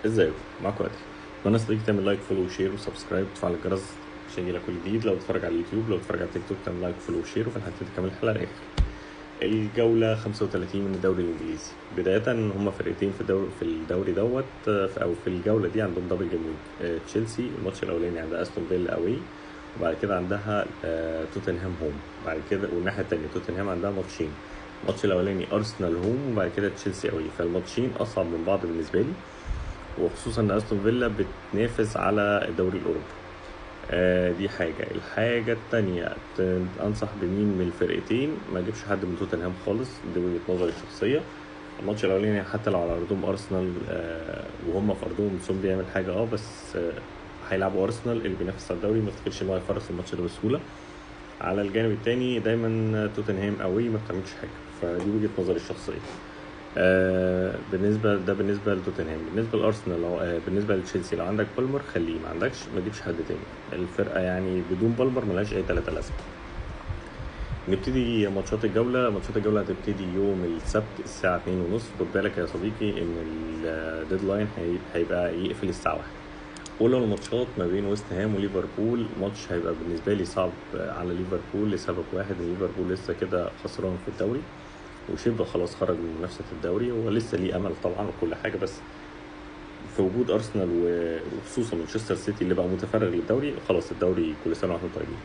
ازيكم؟ معاكم ادي. اتمنى صديقي تعمل like، follow، share و subscribe وتفعل الجرس عشان يجيلك كل جديد. لو بتتفرج على اليوتيوب، لو بتتفرج على التيك توك، تعمل like، follow، share، وفي الحالتين تكمل الحلقة للاخر. الجولة 35 من الدوري الانجليزي. بداية هما فرقتين في الدوري دوت او في الجولة دي عندهم double game week. تشيلسي الماتش الاولاني عندها استون فيلا away، وبعد كده عندها توتنهام home بعد كده. والناحية التانية توتنهام عندها ماتشين، الماتش الاولاني ارسنال home وبعد كده تشيلسي away. فالماتشين اصعب من بعض بالنسبة لي، وخصوصا ان استون فيلا بتنافس على الدوري الاوروبي. دي حاجة. الحاجة التانية، أنصح بمين من الفرقتين؟ ما اجيبش حد من توتنهام خالص، دي وجهة نظري الشخصية. الماتش الأولاني حتى لو على أرضهم أرسنال، وهم في أرضهم سون بيعمل حاجة، بس هيلعبوا أرسنال اللي بينافس على الدوري، ما افتكرش إن هو هيفرط في الماتش ده بسهولة. على الجانب التاني دايما توتنهام away ما بتعملش حاجة، فدي وجهة نظري الشخصية. بالنسبة لتوتنهام. بالنسبة لأرسنال لو بالنسبة لتشيلسي، لو عندك بالمر خليه، ما عندكش ما تجيبش حد تاني. الفرقة يعني بدون بالمر ملهاش أي تلاتة لازمة. نبتدي ماتشات الجولة. ماتشات الجولة هتبتدي يوم السبت الساعة 2:30. خد بالك يا صديقي إن ال deadline هيبقى يقفل الساعة 1. أولى الماتشات ما بين ويست هام وليفربول. ماتش هيبقى بالنسبة لي صعب على ليفربول لسبب واحد، إن ليفربول لسه كده خسران في الدوري وشبه خلاص خرج من منافسة الدوري. هو لسه ليه أمل طبعا وكل حاجة، بس في وجود أرسنال وخصوصا مانشستر سيتي اللي بقى متفرغ للدوري خلاص، الدوري كل سنة واحنا طيبين،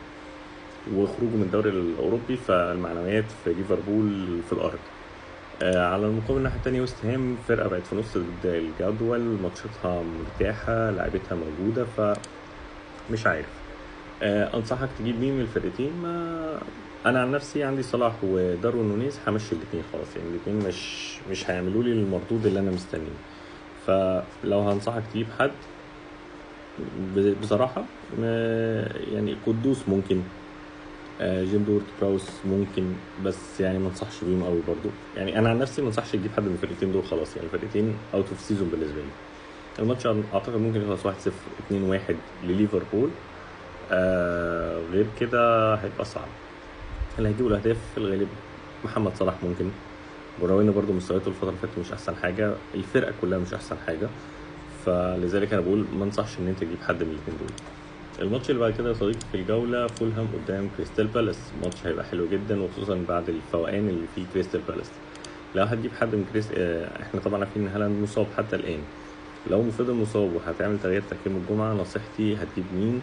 وخروجه من الدوري الأوروبي، فالمعنويات في ليفربول في الأرض. على المقابل الناحية التانية ويست هام فرقة بقت في نص الجدول، ماتشاتها مرتاحة، لعيبتها موجودة، فمش عارف أنصحك تجيب مين من الفرقتين. ما أنا عن نفسي عندي صلاح وداروين نونيز، همشي الاتنين خلاص، يعني الاتنين مش هيعملوا لي المردود اللي أنا مستنيه. فلو هنصحك تجيب حد بصراحة، يعني قدوس ممكن، جيم دورت براوس ممكن، بس يعني ما انصحش بيهم قوي برضو. يعني انا عن نفسي ما انصحش تجيب حد من الفرقتين دول خلاص، يعني الفرقتين out of season بالنسبة لي. الماتش اعتقد ممكن يخلص 1-0، 2-1 لليفربول، غير كده هيبقى صعب. اللي هيجيبوا الاهداف في الغالب محمد صلاح ممكن، بروين برضو مستوياته الفترة اللي فاتت مش احسن حاجه، الفرقة كلها مش احسن حاجه، فلذلك انا بقول ما انصحش ان انت تجيب حد من الاثنين دول. الماتش اللي بعد كده يا صديقي في الجولة فولهام قدام كريستال بالاس. ماتش هيبقى حلو جدا، وخصوصا بعد الفوقان اللي فيه كريستال بالاس. لو هتجيب حد من كريس، احنا طبعا عارفين ان هالاند مصاب حتى الآن. لو فضل مصاب وهتعمل تغيير تحكيم الجمعة، نصيحتي هتجيب مين؟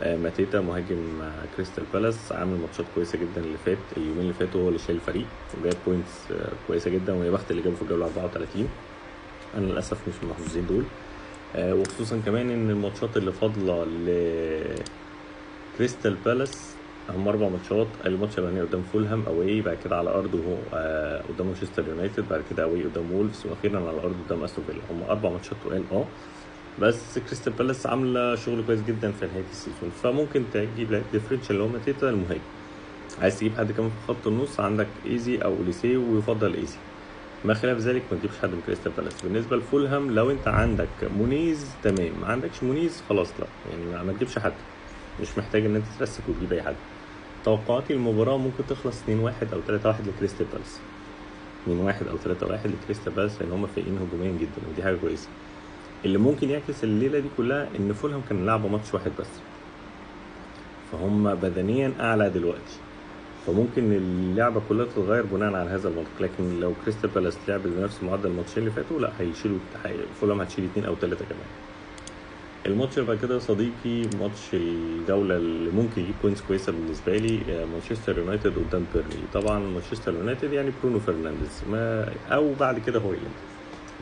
ماتيتا مهاجم كريستال بالاس، عامل ماتشات كويسة جدا اللي فات، اليومين اللي فاتوا هو اللي شايل الفريق وجايب points كويسة جدا، ويا بخت اللي جابه في الجولة 34. أنا للأسف مش من المحظوظين دول، وخصوصا كمان ان الماتشات اللي فاضلة لكريستال بالاس هم 4 ماتشات. الماتش الاولاني قدام فولهام away، بعد كده على ارضه قدام مانشستر يونايتد، بعد كده away قدام وولفز، واخيرا على ارضه قدام استون فيلا. هم 4 ماتشات تقال، بس كريستال بالاس عامله شغل كويس جدا في نهاية ال season، فممكن تجيب لعيب differential اللي هو ماتيتا المهاجم. عايز تجيب حد كمان في خط النص، عندك ايزي او اوليسي، ويفضل ايزي. ما خلاف ذلك ما تجيبش حد من كريستال بالاس. بالنسبة لفولهام لو انت عندك مونيز تمام، ما عندكش مونيز خلاص لا، يعني ما تجيبش حد، مش محتاج ان انت ت risk وتجيب اي حد. توقعاتي المباراة ممكن تخلص 2-1 او 3-1 لكريستال بالاس، 2-1 او 3-1 لكريستال بالاس، لان هم فايقين هجوميا جدا ودي حاجة كويسة. اللي ممكن يعكس الليلة دي كلها ان فولهام كان لعبوا ماتش واحد بس، فهم بدنيا اعلى دلوقتي، فممكن اللعبة كلها تتغير بناء على هذا المنطق. لكن لو كريستال بالاس لعبت بنفس معدل الماتشين اللي فاتوا، لا هيشيلوا، فولهام هتشيل 2 او 3 كمان. الماتش اللي بعد كده يا صديقي ماتش الجولة اللي ممكن يجيب points كويسة بالنسبة لي، مانشستر يونايتد قدام بيرنلي. طبعا مانشستر يونايتد يعني برونو فرنانديز ما او بعد كده هويلاند،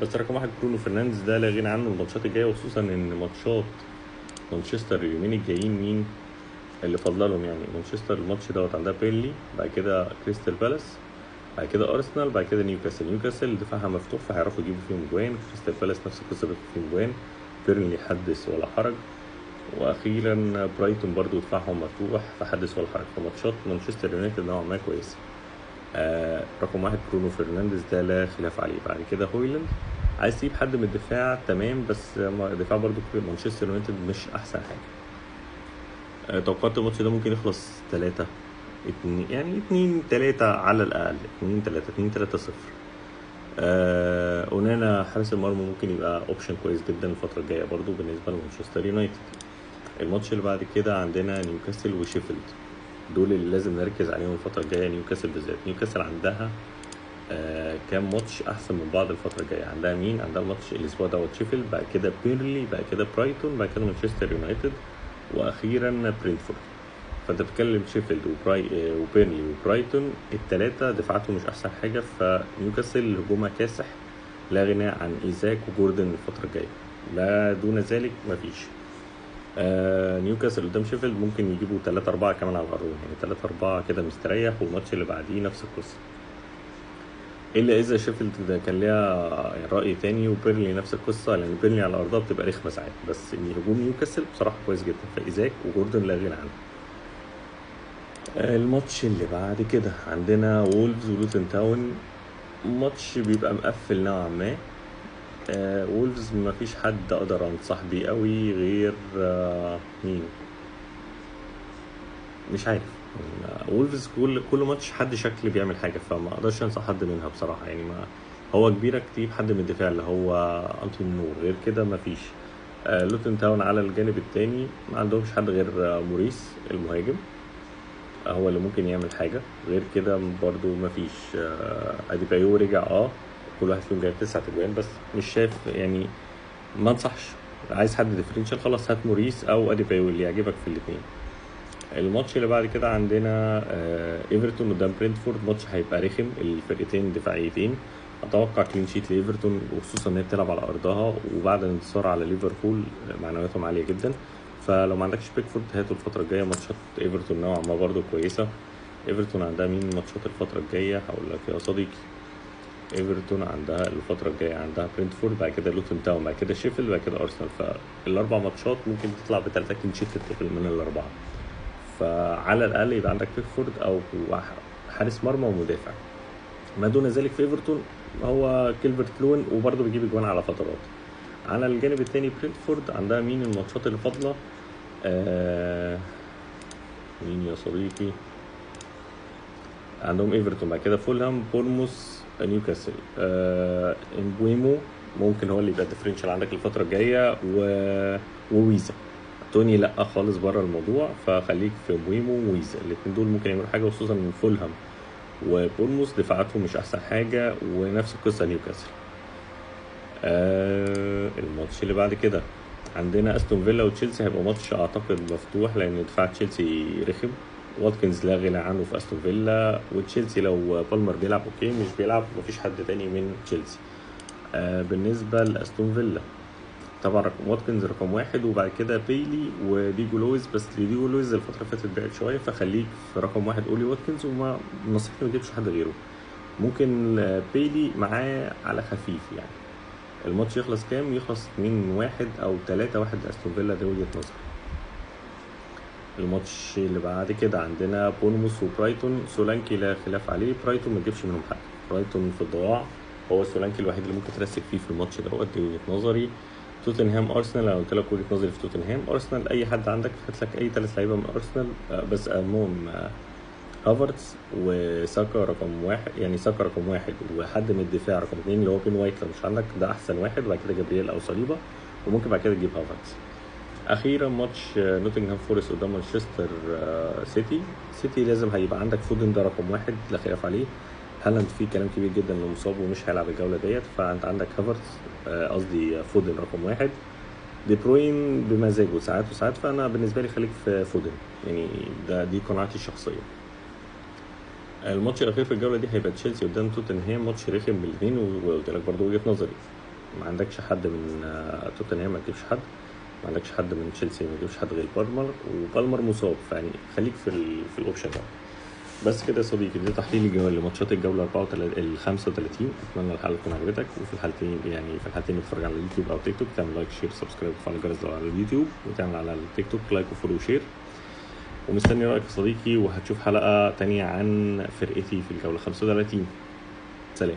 بس رقم 1 برونو فرنانديز ده لا غنى عنه الماتشات الجاية، وخصوصا ان ماتشات مانشستر اليومين الجايين مين اللي فاضلة لهم؟ يعني مانشستر الماتش دوت عندها بيرنلي، بعد كده كريستال بالاس، بعد كده ارسنال، بعد كده نيوكاسل. نيوكاسل دفاعها مفتوح فهيعرفوا يجيبوا فيهم جوان، كريستال بالاس نفس القصة بيدخل فيهم جوان، بيرنلي حدث ولا حرج، واخيرا برايتون برضو دفاعهم مفتوح فحدث ولا حرج. فماتشات مانشستر يونايتد نوعا ما كويسة. رقم 1 برونو فرنانديز ده لا خلاف عليه. بعد كده هويلاند، عايز تجيب حد من الدفاع تمام، بس الدفاع برضو مانشستر يونايتد مش احسن حاجة. توقعت الماتش ده ممكن يخلص 3-2، يعني 2-3 على الأقل، 2-3، 2-3-0. اونانا حارس المرمى ممكن يبقى option كويس جدا الفترة الجاية برضو بالنسبة لمانشستر يونايتد. الماتش اللي بعد كده عندنا نيوكاسل وشيفيلد، دول اللي لازم نركز عليهم الفترة الجاية. نيوكاسل بالذات، نيوكاسل عندها كام ماتش احسن من بعض الفترة الجاية. عندها مين؟ عندها الماتش الاسبوع دوت شيفيلد، بعد كده بيرلي، بعد كده برايتون، بعد كده مانشستر يونايتد، واخيرا برينتفورد. فانت بتتكلم شيفيلد وبيرلي وبرايتون، الثلاثة دفاعاتهم مش احسن حاجة، فنيوكاسل هجومها كاسح لا غنى عن ايزاك وجوردن الفترة الجاية، لا دون ذلك مفيش. نيوكاسل قدام شيفيلد ممكن يجيبوا 3-4 كمان على الارض، يعني 3-4 كده مستريح، والماتش اللي بعديه نفس القصة، الا اذا شيفيلد ده كان ليها راي تاني. وبيرلي نفس القصة، لان بيرلي على ارضها بتبقى رخمة ساعات، بس ان هجوم نيوكاسل بصراحة كويس جدا، فايزاك وجوردن لا غنى عنه. الماتش اللي بعد كده عندنا وولفز ولوتن تاون، ماتش بيبقى مقفل نوعا ما. وولفز ما فيش حد اقدر انصح بيه قوي غير مين مش عارف. وولفز كل ماتش حد شكل بيعمل حاجة، فما اقدرش انصح حد منها بصراحة، يعني ما هو كبيرة كتير حد من الدفاع اللي هو انطوني نور، غير كده ما فيش. لوتن تاون على الجانب التاني ما عندهمش حد غير موريس المهاجم هو اللي ممكن يعمل حاجة، غير كده برضو ما فيش. اديبايو رجع، كل واحد فيهم جايب 9 اجوان، بس مش شايف يعني، ما انصحش. عايز حد differential خلاص هات موريس او اديبايو اللي يعجبك في الاثنين. الماتش اللي بعد كده عندنا ايفرتون قدام برينتفورد، ماتش هيبقى رخم، الفرقتين دفاعيتين. اتوقع clean sheet لايفرتون، وخصوصا ان هي بتلعب على ارضها، وبعد الانتصار على ليفربول معنوياتهم عالية جدا. فلو ما عندكش بيكفورد هاتوا الفترة الجاية. ماتشات ايفرتون نوعا ما برضو كويسة. ايفرتون عندها مين ماتشات الفترة الجاية؟ هقول لك يا صديقي. ايفرتون عندها الفترة الجاية عندها برينتفورد، بعد كده لوتن تاون، بعد كده شيفيلد، بعد كده ارسنال. فالاربع ماتشات ممكن تطلع ب3 clean sheet من الاربعة، فعلى الاقل يبقى عندك بيكفورد او حارس مرمى ومدافع. ما دون ذلك في ايفرتون هو كيلفرت لون، وبرضه بيجيب اجوان على فترات. على الجانب الثاني برينتفورد عندها مين الماتشات اللي فاضلة؟ مين يا صديقي؟ عندهم ايفرتون، بعد كده فولهام، بورنموث، نيوكاسل. امبويمو ممكن هو اللي يبقى differential عندك الفترة الجاية، وويزا. توني لا خالص بره الموضوع، فخليك في امبويمو وويزا، الاثنين دول ممكن يعملوا حاجة، خصوصا من فولهام وبورنموث دفاعاتهم مش احسن حاجة، ونفس القصة نيوكاسل. الماتش اللي بعد كده عندنا استون فيلا وتشيلسي، هيبقى ماتش اعتقد مفتوح لان دفاع تشيلسي رخم، واتكنز لا غنى عنه في استون فيلا، وتشيلسي لو بالمر بيلعب okay، مش بيلعب مفيش حد تاني من تشيلسي. بالنسبة لاستون فيلا طبعا واتكنز رقم 1، وبعد كده بيلي وديجو لويز، بس ديجو لويز الفترة اللي فاتت بعد شوية، فخليك في رقم 1 اولي واتكنز، وما نصيحتي ما تجيبش حد غيره. ممكن بيلي معاه على خفيف يعني. الماتش يخلص كام؟ يخلص 2-1 او 3-1 لاستون فيلا، دي وجهه نظري. الماتش اللي بعد كده عندنا بورنموث وبرايتون، سولانكي لا خلاف عليه، برايتون ما تجيبش منهم حد، برايتون في الضياع، هو سولانكي الوحيد اللي ممكن ت risk فيه في الماتش دوت، دي وجهه نظري. توتنهام ارسنال، انا قلت لك وجهه نظري في توتنهام. ارسنال اي حد عندك هات لك اي 3 لعيبة من ارسنال، بس اهمهم هافرتز وساكا رقم 1، يعني ساكا رقم 1 وحد من الدفاع رقم 2 اللي هو بين وايت لو مش عندك ده احسن واحد، وبعد كده جابرييل او صليبه، وممكن بعد كده تجيب هافرتز. اخيرا ماتش نوتنغهام فورست قدام مانشستر سيتي. سيتي لازم هيبقى عندك فودن ده رقم 1 لا خلاف عليه، هالاند فيه كلام كبير جدا انه مصاب ومش هيلعب الجولة ديت، فانت عندك هافرتز قصدي فودن رقم 1، دي بروين بمزاجه ساعات وساعات، فانا بالنسبة لي خليك في فودن، يعني ده دي قناعتي الشخصية. الماتش الاخير في الجولة دي هيبقى تشيلسي قدام توتنهام، ماتش رخم بالاثنين، وقلت لك برضه وجهه نظري، ما عندكش حد من توتنهام ما تجيبش حد، ما عندكش حد من تشيلسي ما تجيبش حد غير بالمر، وبالمر مصاب، فيعني خليك في ال option ده. بس كده يا صديقي، ده تحليل لماتشات الجولة 35. اتمنى الحلقة تكون عجبتك، وفي الحالتين يعني في الحالتين اتفرج على اليوتيوب او تيك توك، تعمل like share subscribe وتفعل الجرس لو على اليوتيوب، وتعمل على التيك توك like و follow و share، ومستني رايك يا صديقي، وهتشوف حلقة تانية عن فرقتي في الجولة 35. سلام.